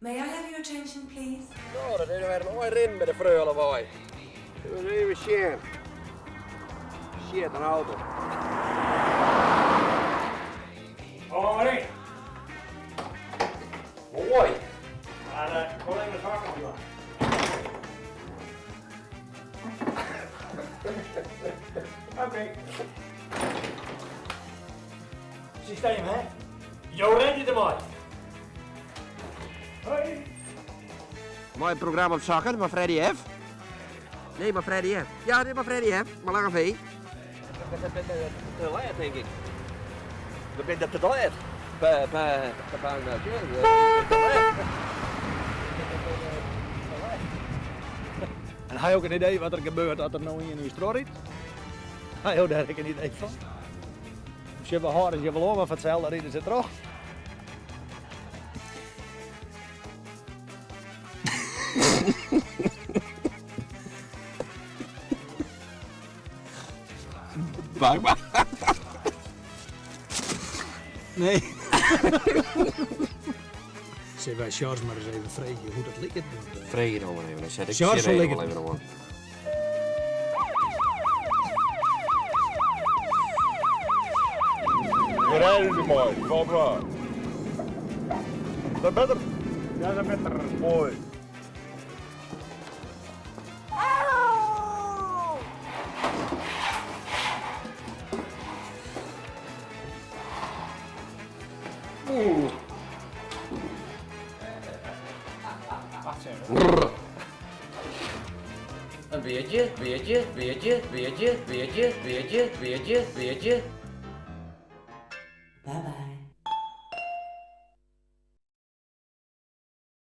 May I have your attention please? No, dat is wer in ein rinnen by de Freule wei. Ris even sjen. Shit, in auto. Hoi. Moai. Maar ik wil even zakken doen. Oké. Systeem, hè? Jo rent je ermei. Hoi. Moai programma op sokken, mei Freddy F. Nee, mei Freddy F. Ja, dit mei Freddy F. Mei lange V. Te let, tink ik. We binne te let. Te let. En ha jo ek in idee wat der gebeurt as der no ien ús trochrydt? Ha jo dêr ek in idee fan? Sjoch, we hâlde se wol oan, mar foar itselde ride se troch. Nee. Sille wy Sjors mar ris even freegje hoe't dat liket? Freegje dan mar even, dan set ik Sjors, hoe liket wol even oan. We rijden er mooi, valt waar. Is dat better? Ja, dat is better. Mooi. Oeh. Wacht even. In beertje, beertje, beertje, beertje, beertje, beertje, beertje, beertje. Bye bye.